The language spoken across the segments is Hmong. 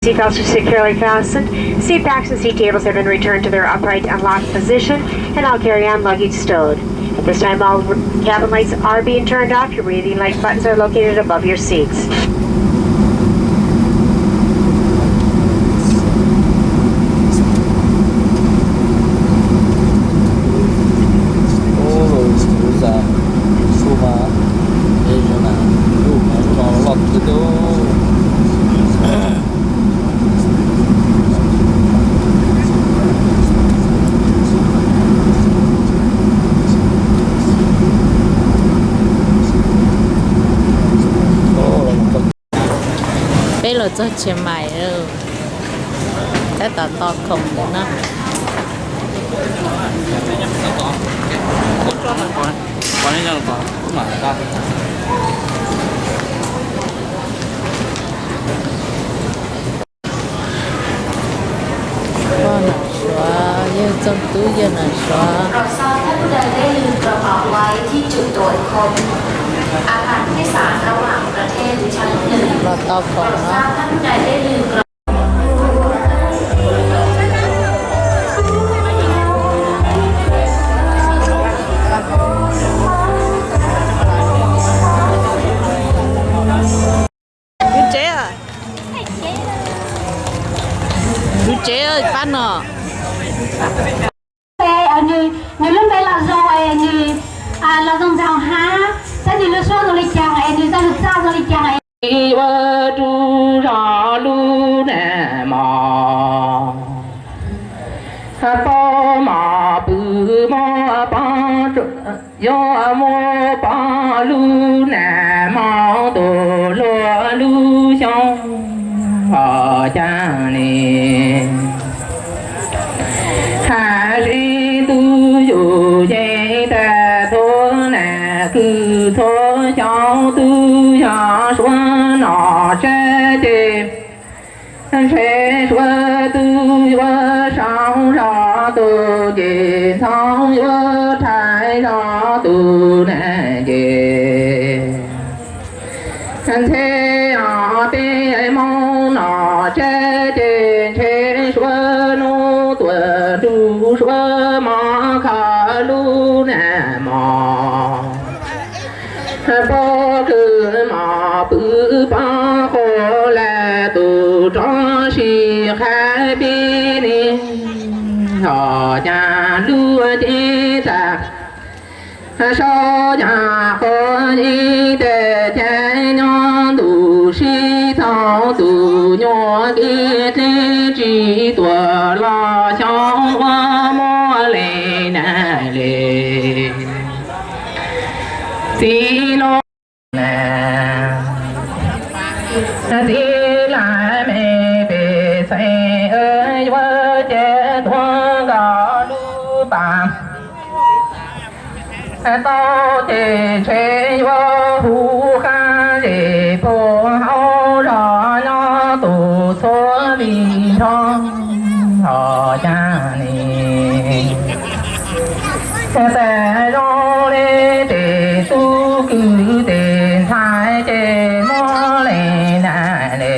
Seatbelts are securely fastened. Seat backs and seat tables have been returned to their upright and locked position, and all carry-on luggage stowed. At this time, all cabin lights are being turned off. Your breathing light buttons are located above your seats. Peb los txog Chiang Mai lawm, tab tom to khoom ntawm no. Poj nom Suav, yawg Txooj Tub yawg nom Suav. โปรดทราบท่านใดได้ลืมกระเป๋าไว้ที่จุดตรวจค้น อาคารผู้โดยสารระหว่างประเทศชั้นหนึ่ง Los tau khoom no. โปรดทราบท่านใดได้ลืมกระ Tus tsev, tus tsev pab no. Nws, nws lub npe los zoo, nws los zoo ntxaug hab, saib nws lub suab zoo li cas es nws txoj lus txaj zoo li cas. Ua rub zog lub nag mos, pob mos pw mob pob, yuav muab pob lub nag mos tus luag lub xyoo os cas li. Hais seb tub yus yeej tag txhua nag kws txhua xyoo, tub yog suav nom tsab ces ntshe suav tub yuav sau zog tus ces ntxhoo yuav rhais zog tus nag ces. Nthe os peb Hmoob nom tsab ces ntshe suav nub tuaj nrug suav mos kho lub nag mos. Pob kws mos pw pob quas lawm tus rov sib qhaib pib ni. Os cas lub cev tag, saib cas quav ib teg caij nyob ntuj sib thaum tus nyuag kev dleb tsis tuaj los xyov ua muaj li nag li. Txiv lus, txiv laj mej pej xeem yuav cia tuag nkaus lub pas. Tau ces ntshe yuav hu qab zej puag hauv zos nyob tus txhua li nrho os cas li. Tes zoo li tes tub kws tes ntxhais ces muab li nag li.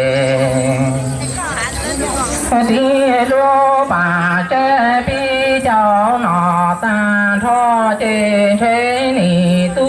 Tib lub pas tsab pib caug no tag nrho ces ntshe nim tub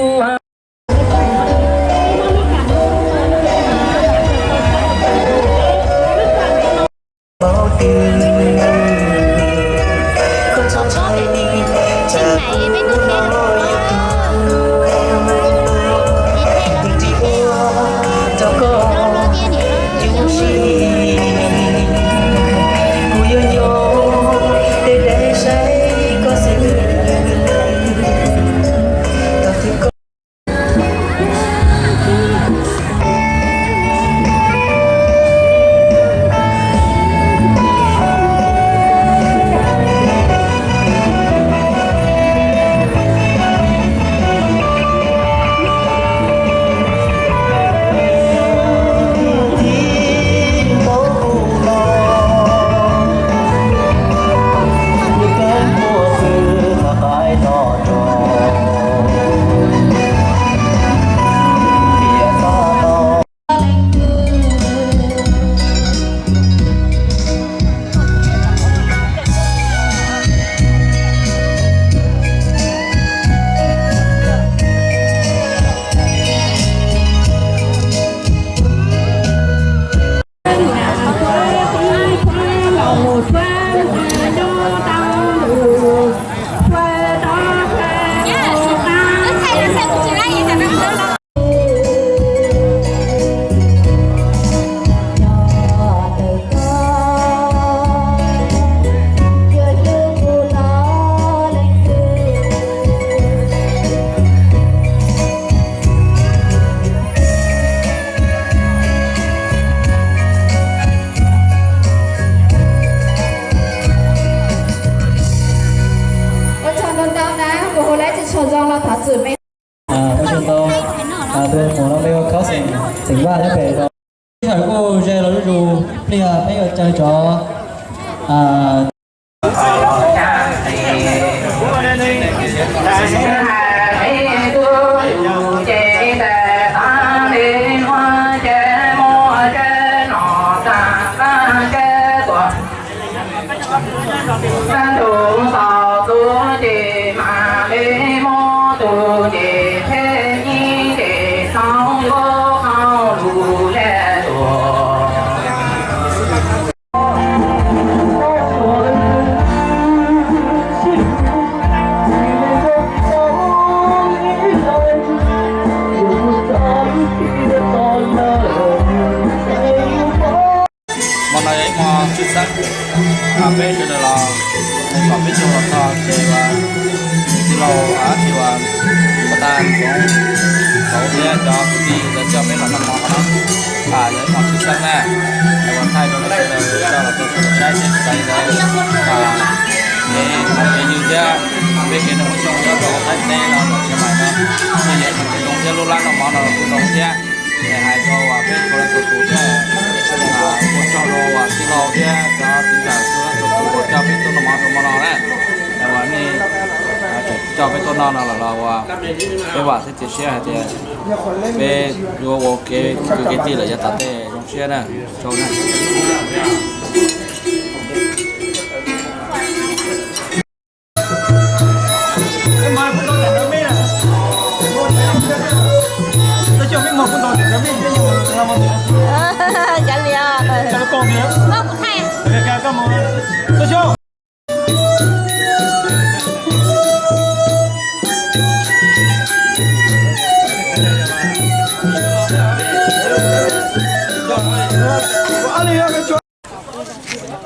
Sij hawm kuj ze los zuj zus, ib pliag peb yuav caw cov Hmo no yog ib hmo tshwj xeeb, peb sawv daws los kom peb tug los txog ces uas tij laug tsis uas pas tas Txoov thiab cov kwv tij lawv coj peb los noj mov no. Yog ib hmo tshwj xeeb na, uas thaij rau nej sawv daws coj los rau saib thiab tsis tas li ntawd, kev ua kev ywg thiab peb kev noj qab xyoo nyob rau Thaib teb no, Thaib Maiv no, kuj yog ib hmo zoo thiab, lub lab noj mov no kuj zoo thiab. Hais rau uas peb txhua leej txhua tus thiab, ua tsaug rau uas tij laug thiab cov txiv ntxawm txhua leej txhua tus uas coj peb tuaj noj mov rau hmo no na. Uas nej coj peb tuaj noj no los uas peb vam thiab cia siab hais tias peb yuav ua kev kwv kev tij lawm yav tom ntej zoo siab na. Tsaug na. Cov liam.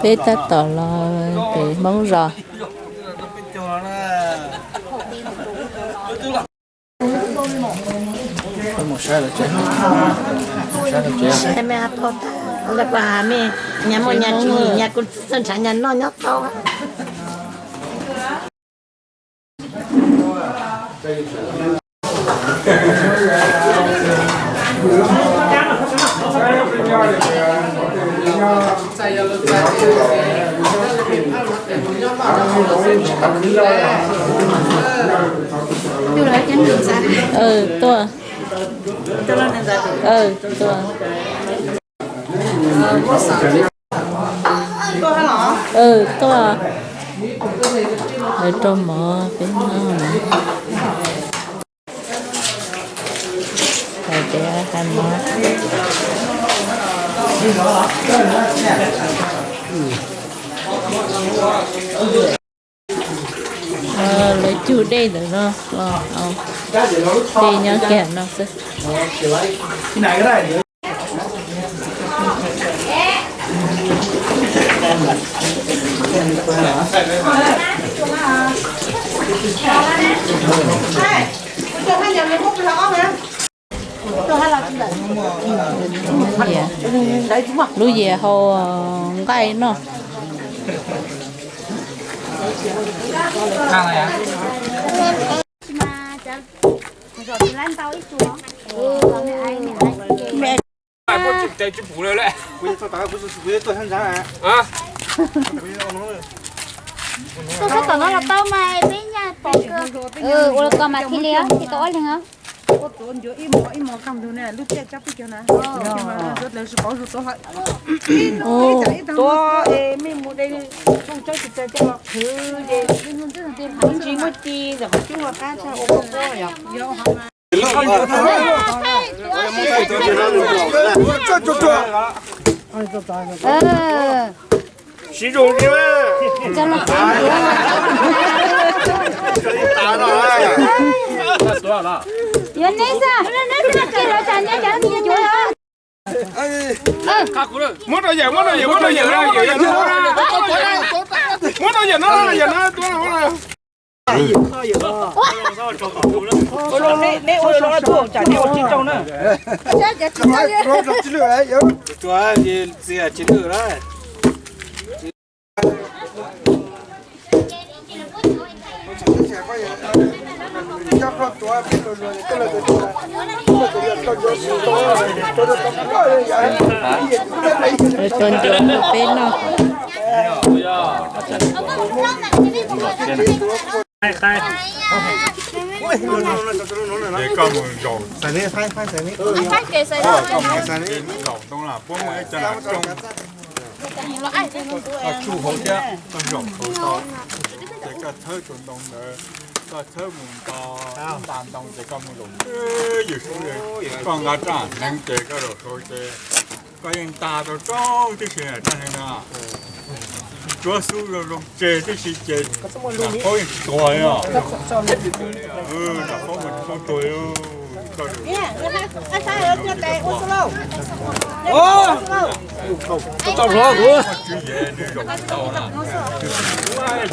Peb tab tom los pem Hmoob zos. Nyas muaj nyas tsis nyas kuv txawj ntshav nyas noj nyob tau. Tuaj. Tuaj. Tuaj. Lawv rau mov peb noj. Hais tias hais mov. Lawv cug dej ntawm no los, dej nyob kiag no xwb. Lub yias hau nqaij noj. Tuaj sab tom no los tau mas peb nyaj pom kawg. Ua li ko mas thiaj li os, thiaj tau ob leeg os. Tuaj es mej mus de tsoo tsob tsis txawg coj los qhwv ces ib ntsis muab ci ntawm qhov cub ua qab tshaj ua kua puab yom. Siv zoo li. Yuav neb xwb, neb xwb, neb xwb, neb xwb. Muab rau yawm, muab rau yawm, muab rau yawm, muab rau yawm no, yawm no tuaj. Neb ua zoo tuaj tsam neb ua tsis raug na. Txiv lwj na. Ua cov ncuav rau peb noj. Ces koj mus zaum, koj mus zaum ntoo los puab muaj ib co nas rooj, koj tsuj hauv thiab koj zaum hauv tau. Ces koj txhawb tus ntoo ntawd, koj txhawb mus nto nta ntoo ces koj mus zaum twb ywm sub, koj nqa raj hneev ces koj zaum hauv ces koj yeej nta tau roob tib si raj hneev no. Tsuav xub zoo zoo tseg tib si ces nas phaub yeej tuag li os. Nas phaub mas tsis tau tuag li. Tswv yim nws zaum tau na,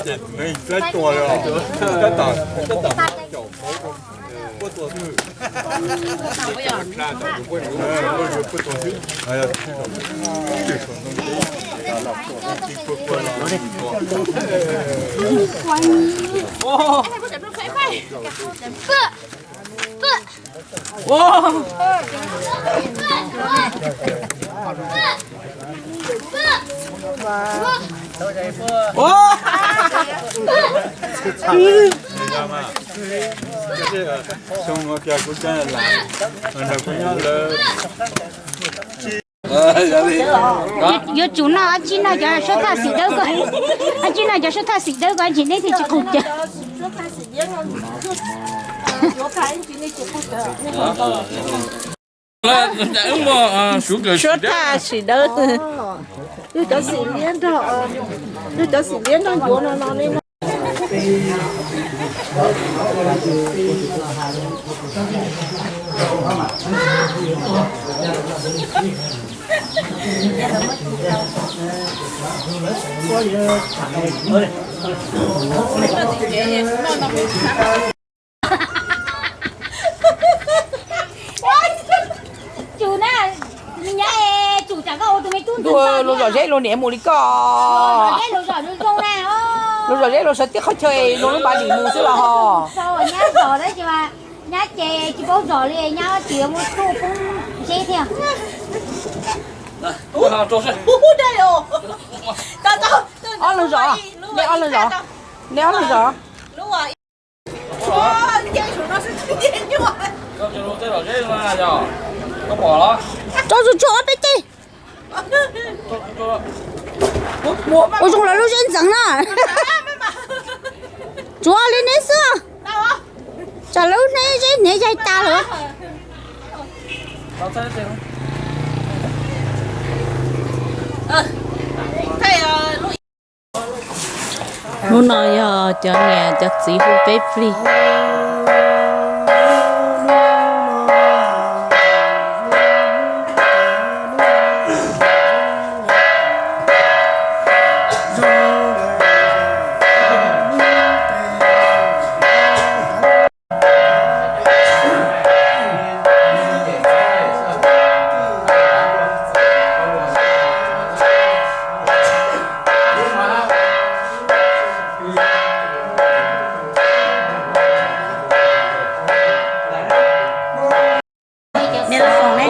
ces nws yeej dlaib tuag li os. Tab tom, tab tom caum hauv puab tuag xwb. Puab tuag xwb. Xyoo no kiag kuv cab lam nrog kuv nyob lawm. Yuav tsum noj dab tsi noj cov suab thaj xim dawb ko, dab tsi noj cov suab thaj xim dawb ko ntsis neb thiaj tsis qaug cawv. Suab thaj xim dawb, yog cov xim liab nrog, yog cov xim liab nrog ncuav no no ne. Tsum na, nyab es tsum tsam koj ua tus me tub ntxim ntxim. Luag zom zeb luag niam mus li koj. Luag zom zeb luag sawv tib qhov chaw es luag lub npav lim mus xwb los ho. Nyab zom tab sis mas nyab ces tsis paub zom li, nyab tsis muaj txuj poob zeb thiab. Ob leeg zom, nej ob leeg zom, nej ob leeg zom. Tso tsuag tsuag ob peb teg. Ua zoo lawv lub zeb ntxeev na. Tsuav li neb xwb. Tsam lawv lub hnab zeb hniav yaig tas lawm. Hnub no yog cov niam cov txiv hu peb plig.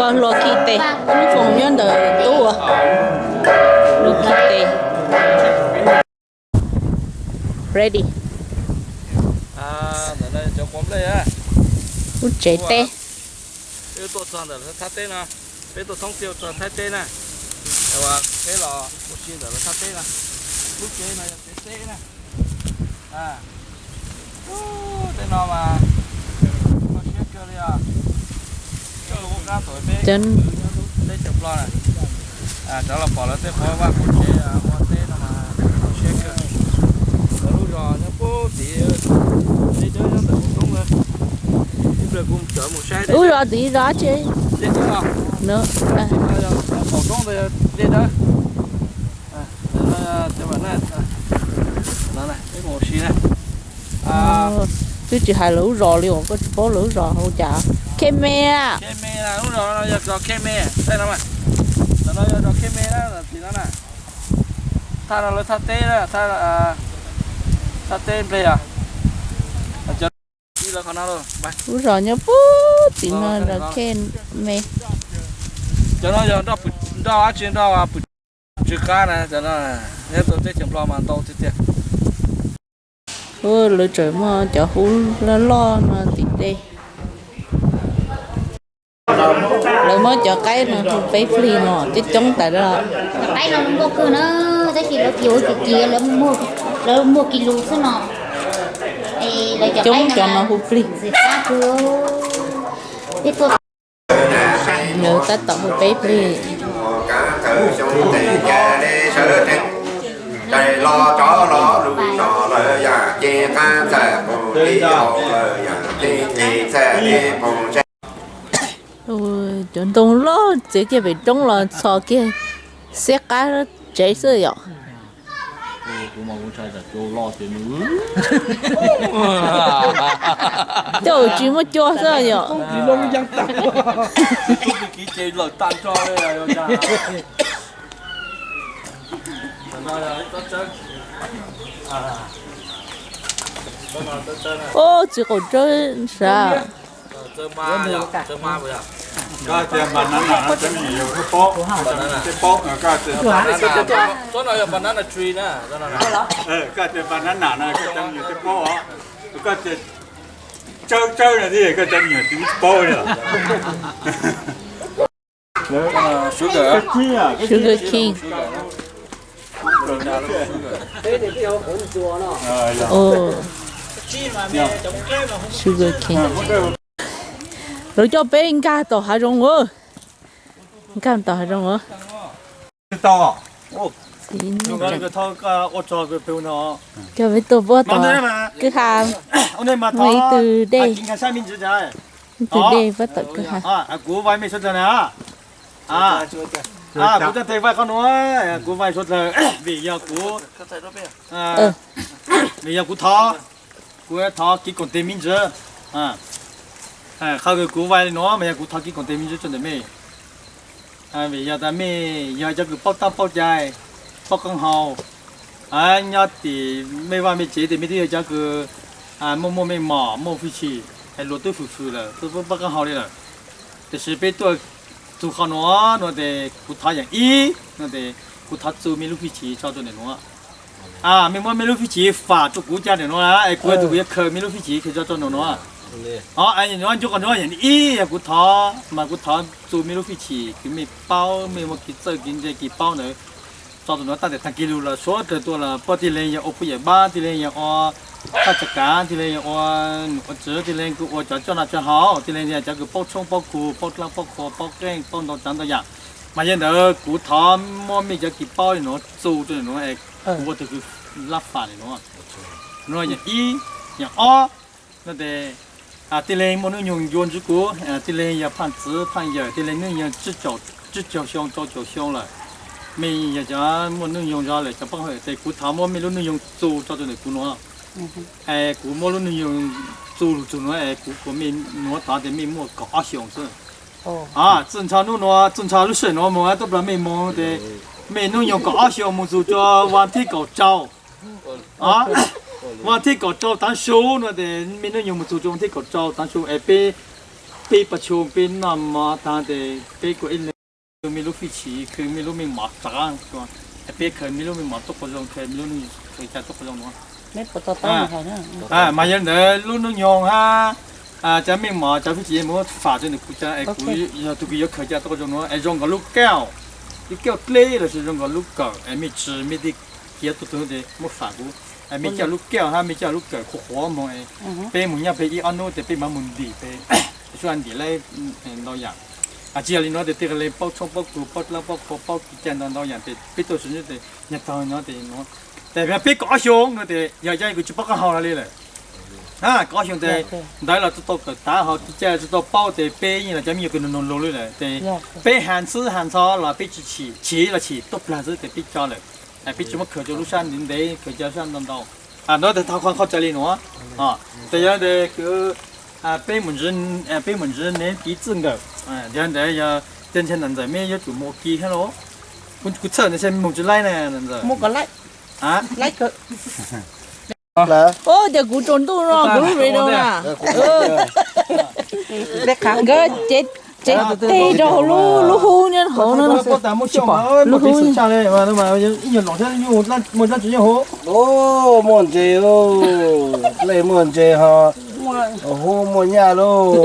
Ua luag khi tes, lub foom nyob ntawm tub ua. Luag khi tes. Ready. Ntawm no cov quav nplej, lub tsev teb. Peb tuaj txog ntawm lawv thaj teb no, peb tuaj thoob tiaj txog thaj teb na. Peb los ua si ntawm lawv thaj teb no. Lub tsev no yog tsev teb na. Tej no mas kho siab kawg li os. Koj ua qab thaum peb teb chaws Nplog na, rov los pom lawv tej qhov vaj qhov tsev ua teb no mas kho siab kawg. Lawv lub zos nyob puag tid, dej dawb nyob ntawm qaum roob ntawd. Ib pliag kuv sawv mus saib. Lub zos tid zos tsi? Dej dawb os. Qaum roob ntawd dej dawb. Peb mus ua si na. Twb tsis hais lawv lub zos li os, koj tsis paub lawv lub zos hu cas? Khe me. Khe me, lub zos no yog zos Khe me, tej no mas. Ntawm no yog zos Khe me na, tim no na. Thaj no lawv thaj teb na, thaj teb nplej os. Lub zos nyob puag tim no los khej me. Cov no yog nroj dab tsi, nroj pwm tsw qab na, cov no nyob rau teb chaws Nplog mas ntau tiag tiag. Lawv tseem muaj cov hub loj loj no tim tej. Lawv muab cov qaib no hu peb plig no coob coob tas lawm. Cov qaib no zoo nkauj kawg na, tab sis lawv yuav ua kim, lawv muag kis lus xwb no. Coob cov no hu plig. Lawv tab tom hu peb plig. Cov ntoo loj txiav kiag pem roob los txhos kiag xiab qab tsev xwb yom. Coj tsis muaj cua xwb yom. Ub, txiv qaum tsawb sav. Sugar cane. Sugar cane. Lawv coj peb nkag tom hav zoov, nkag tom hav zoov. Coj peb tuaj puag tom kwj ha, muaj ib tug dej, ib tug dej puag tom kwj ha. Kuv coj tes vai qhov nuav, kuv vai suav dlawg vim yog kuv, vim yog kuv thov, kuv thov kev koom tes me ntsis. Qhov kuv vai li nuav mas yog kuv thov kev koom tes me ntsis rua ntawm mej. Vim yog tas mej yog cov kws paub taab paub cai, paub qab hau, nyob tim mej vaj mej tsev tes mej twb yog cov kws muaj muaj mej mom muaj fwj chim, luag twb fwm fwm lawm, twb paub qab hau li lawm. Tiam sis peb tuaj txug qhov nuav, nuav tes kuv thov yaam ib, nuav tes kuv thov txu mej lub fwj chim tso rua ntawm nuav. Mej muab mej lub fwj chim fam rua kuv ca ntawm nuav na, es kuv tus kuv yuav khaws mej lub fwj chim khaws tso rua ntawm nuav. Nuav ncu qhov nuav yaam ib yog kuv thov, mas kuv thov txu mej lub fwj chim kws mej paub, mej muaj kev txawj kev ntse kev paub ntawd tso rua nuav, tab tes taag kis lug los suav dlawg tuaj los puab tig leeg yog ua puj yam pab, tig leeg yog ua thaj tsam kav, tig leeg yog ua num ua tswv, tig leeg kws ua cov coj noj tsav hauv, tig leeg yog cov kws paub tshoob paub kug, paub dlaab paub qhua, paub qeej, paub ntau tsav ntau yaam. Mas yog ntawd kuv thov muab mej cov kev paub li nuav txu rua ntawm nuav es kuv ua tug kws lab fam li nuav. Nuav yog ib, yog ob, nuav tes tig leeg muaj hnub nyoog yuav ntsib kuv, tig leeg yog phaaj txwv phaaj yawm, tig leeg hnub nyoog tsib caug xyoo rau caum xyoo lawm, mej yog cov muaj hnub nyoog zog lawm cov paab hawm tes kuv thov muab mej lub hnub nyoog txu tso rua ntawm kuv nuav. Es kuv muab lub hnub nyoog txu lug txug nuav es kuv kuas mej nuav thov tes mej muaj kaum ob xyoos xwb. Txij ntsho hnub nuav, txij ntsho lub sij hawm nuav moog tuaj plag mej moog tes mej hnub nyoog kaum ob xyoos moog txug rua vas thib kaum rau, vas thib kaum rau taav su nuav tes mej hnub nyoog moog txug rua vas thib kaum rau taav su es peb, peb pab tshua peb noj mov taag tes peb kuas ib leeg khaws mej lub fwj chim, khaws mej lub mej mom tsav, peb khaws mej lub mej mom tuaj quas zoo, khaws mej lub nub khaws ca tuaj quas zoo nuav. Mas yog ntawd lub hnub nyoog hab cov mej mom cov fwj chim muab fam rua ntawm kuv ca es kuv yog tug kws yuav khaws ca tuaj quas zoo nuav es zoo nkaus lub kauj, lub kauj dleb lossis zoo nkaus lub kawm es mej tsi mej tig kiav tuaj tug tes muab fam kuv. Mej coj lub kauj hab mej coj lub kawm qhuav qhuav moog, peb moog nyob peg ib ob nub tes peb maam moog ntim peg, sub ntim lab ntau yaam. Tsi yog li nuav tes tej qe le paub tshoob paub kug paub dlaab paub qhua paub kev cai ntau ntau yaam tes peb tuaj tsi nyob tes nyag taag nuav tes nuav. Tes peb kaum ob xyoo nuav tes yog cov kws tsi paub qaab hau hlo li lawm. Kaum ob xyoo tes ntawv los tsi tau kawm tav hau kev cai tsi tau paub tes peb yeej los cov me nyuam kws noog noog lug li lawm tes peb has xwb has ntxhov los peb tsi chim, chim los chim tuaj plag xwb tes peb co lawm. Peb tsi muab khaws rua lub sab ntev ntev, khaws ca sab ntau ntau. Nuav tes thov qhov txawm li nuav, tes yog tes kws peb mus ntsib, peb mus ntsib nev tiv txwj nkawm, yog ntawd yog tes ntshe nam ntxawm mej yuav tsum mus ua ke hab los. Kuv txhawj ntawd ntshe moog tsi laib na nam ntxawm. Ua cas kuv tsaus ntuj no kuv lub video na. Nkawd tsev teg rau hauv lub hub nyob hauv no. Lub hub. Muaj ntses, dlej muaj ntses ho, hub muaj nyaj lauj.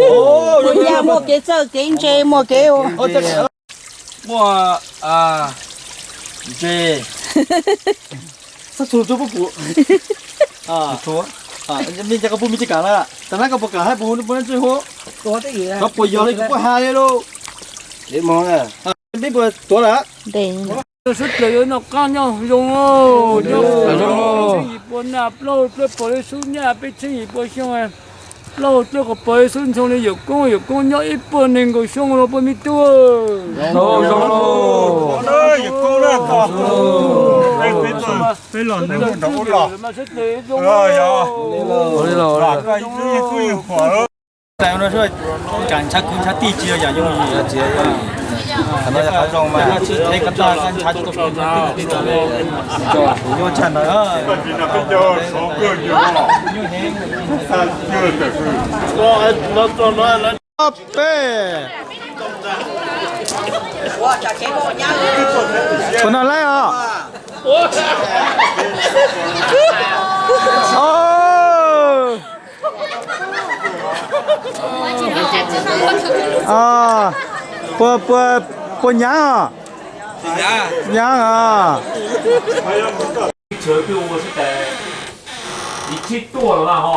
Muaj nyaj muaj kev txawj kev ntse muaj kev. Muaj ntses. Xab txug rau pub kuv. Me cas koj pub me tsis kam na, tam nab koj puas kam hab puas hu neb puas neb tsis hu, koj puas yog li koj puas hais li lauj. Peb puas tuav lawm. Sawv daws yuav noj qab nyob zoo, nyob txheeb yim pua naj plaub pliab pua li xub nyaj peb txheeb yim pua xyoo, plaub pliab qhov pua li xub ntxhoo li yawm koob, yawm koob nyob ib puas nees nkaum xyoo los puas me tub. Ntshav kwv ntshav tij tsis yog yam yooj yim. Qhov no yog qhov zoo mas, ntshav tsis tau, ntshav tsis tau, kuv nyuaj tshaj ntawd. Peb, tus no laib os. Puas, puas, puas nyav os? Nyav os.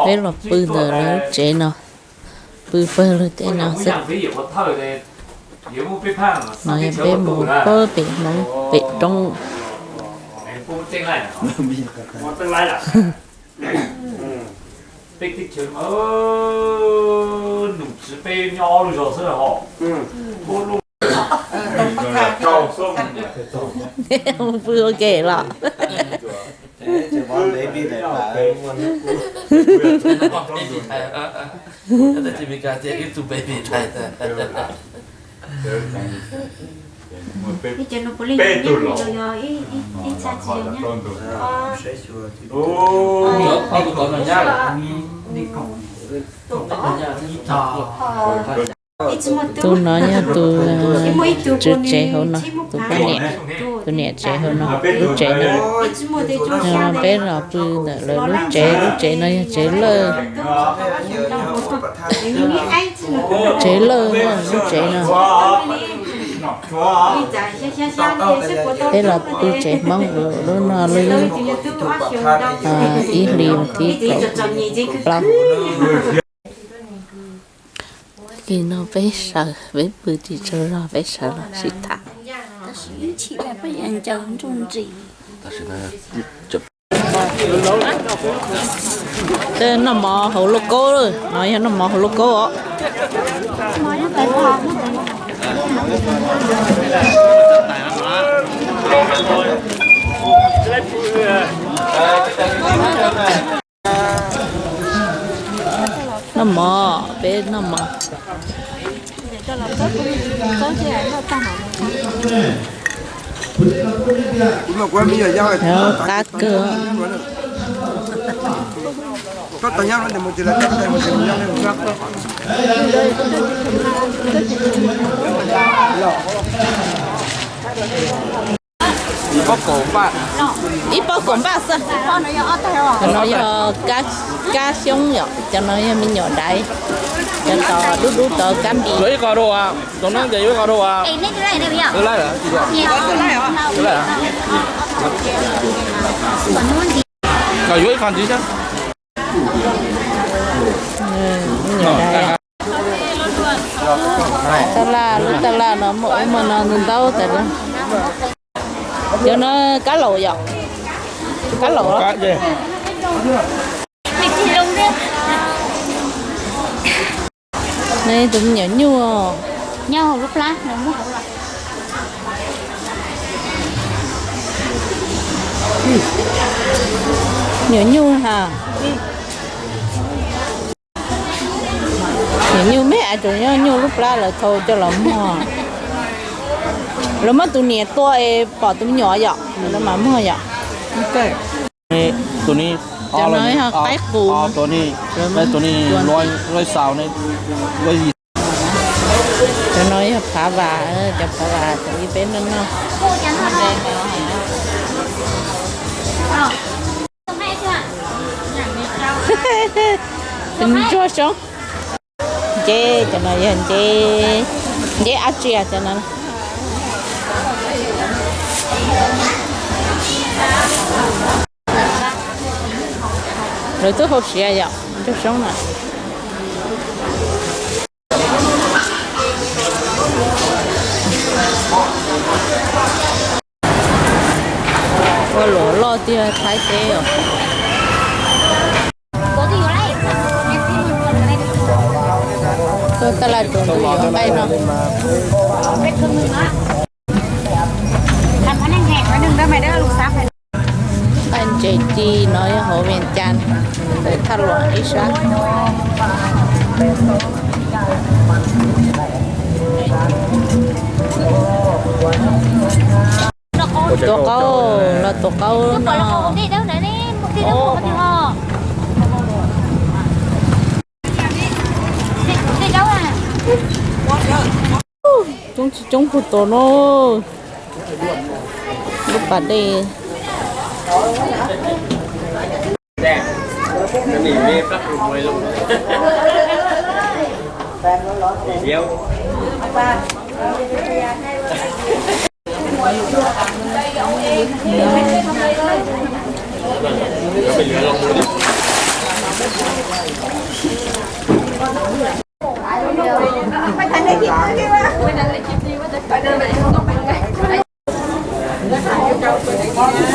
Peb los pw ntawm lawv lub tsev no, pw pawg lug tej no xwb. No yog peb mus pab pem Hmoob pem roob. Pw ua ke los. Tus no yog tus tswv tsev hauv no, tus poj niam, tus niam tsev hauv no, lub tsev no. Peb los pw ntawm lawv lub tsev, lub tsev no yog tsev lawj. Tsev lawj no, lub tsev no. Peb los pw tsev Hmoob lub no lub ib hlis vas thib kaum plaub. Nim no peb sawv, peb pw tsis tsaug zog, peb sawv los sib tham. Tej noj mov hauv lauj kaub, no yog noj mov hauv lauj kaub os. Noj mov, peb noj mov. Qab kawg. Ib pob kaum npaj xwb. No yog kab xyoob yom, cov no yog me nyuam daiv, cov tod dub dub tod kab nti. Taj laj, lub taj laj no muaj ub muaj no ntau ntau tas. Cov no kab laum yom, kab laum. Tus me nyuam nyuj, nyob hauv lub plab. Nyuam nyuj ha. Nyuam nyuj me tsuas nyob nyuj lub plab lawv thau coj los muag. Lawv muab tus niam tua es pom tus me nyuam yom, lawv mam muag yom. Tus ni Cov no yog qaib qus, tus ni, tus ni loj xaus ne, loj yim. Cov no yog phav vas, cov phav vas cov ib peb noj noj. Ntsuag xyoob. Nceb, cov no yog nceb, nceb ab tsi cov no. Lawv twb hau siav yom, ntsuag xyoob na. Ua luam loj tiag Thaib teb os. Tuaj taj laj tsuas ntuj yuav nqaij no. Nqaij ntses ci no yog hauv Vias Cas, ntawm Thaj Luam ib sab. Tua qaub, los tua qaub no. Coob tsis coob puag tom no. Lub pas dej.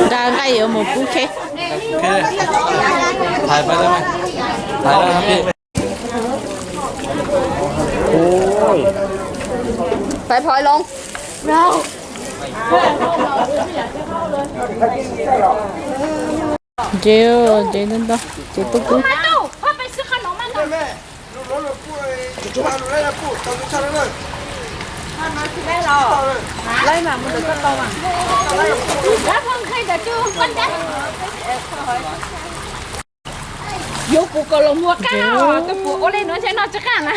Nqa nqaij yuav mus pub kheb. Pais phoi loo. Ntses, ntses ntau ntau, ntses tuaj pub. Yuav kuv kom los muag qab, tus puas ua li no ntshe noj tsis qab na.